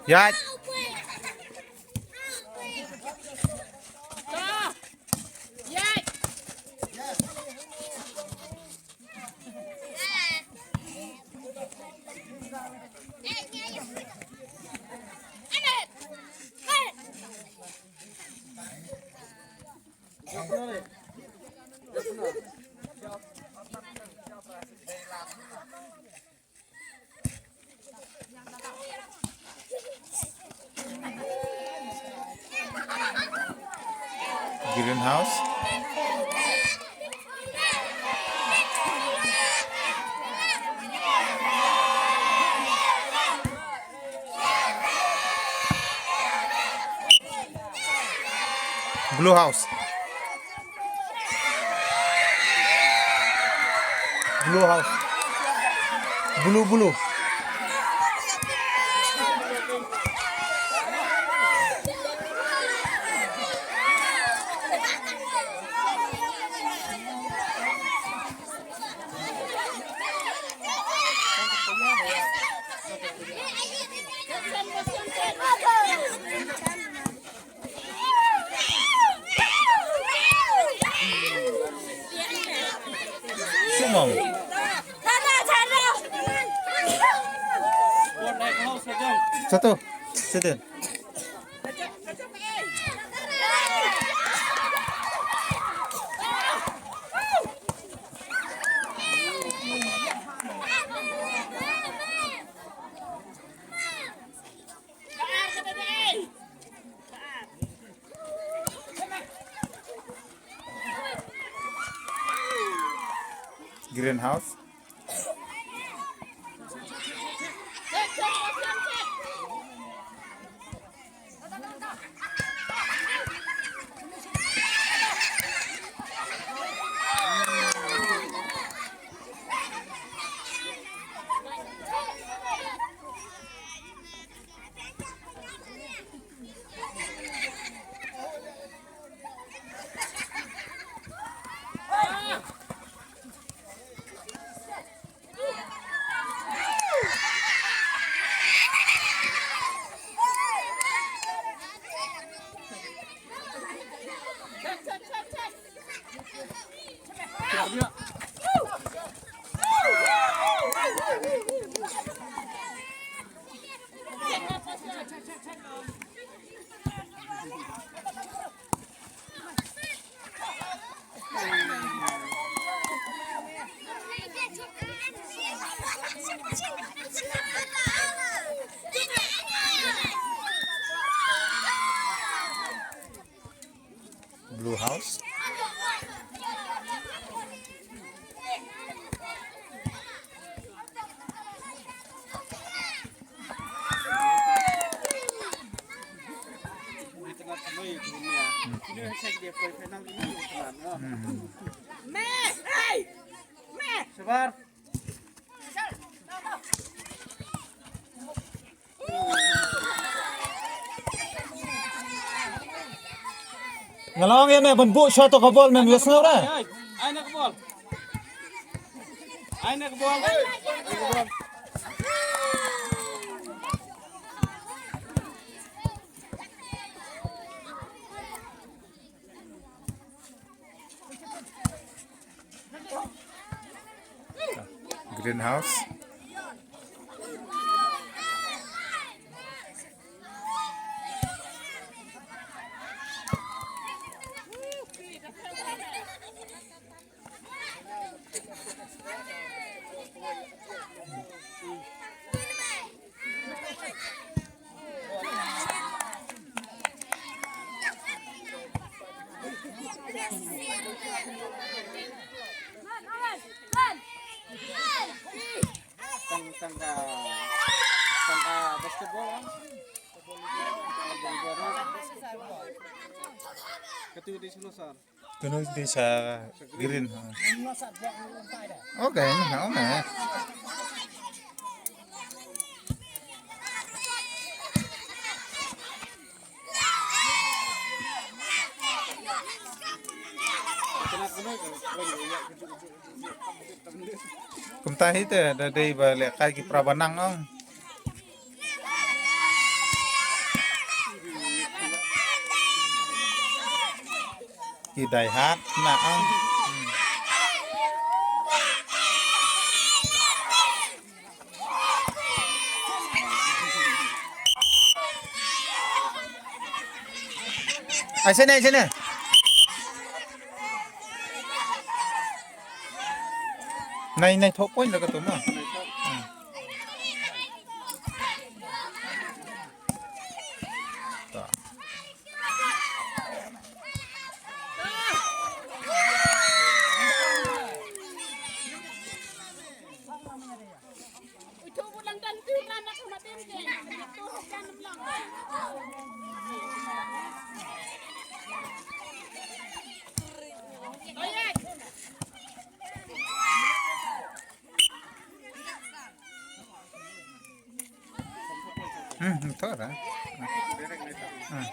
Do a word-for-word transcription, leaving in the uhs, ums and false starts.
Ïaid. Greenhouse. Blue house. Blue house. Blue, blue. Sumam. Satu. Satu. Greenhouse. Blue house. Hmm. Sabar. Nga la ong ïa me ban buh shwa to ka bol, mem ïohsngew re. Ai, ai na ka bol. Ai na ka bol. Ai na ka bol. Greenhouse. Tang, tang ka, tang ka basketball, ah. Volleyball, ah. Katu di sunu, sir. Kano di sa green, ha. Okay, na, okay. Kumta hi te da dei ba lehkai ki para ba nang ong. Dai hat na ang. Ai sini, ai sini. Nai, nai thok point la ka tu ma. Hmm. Ta. Hmm, hmm, to da. Hmm.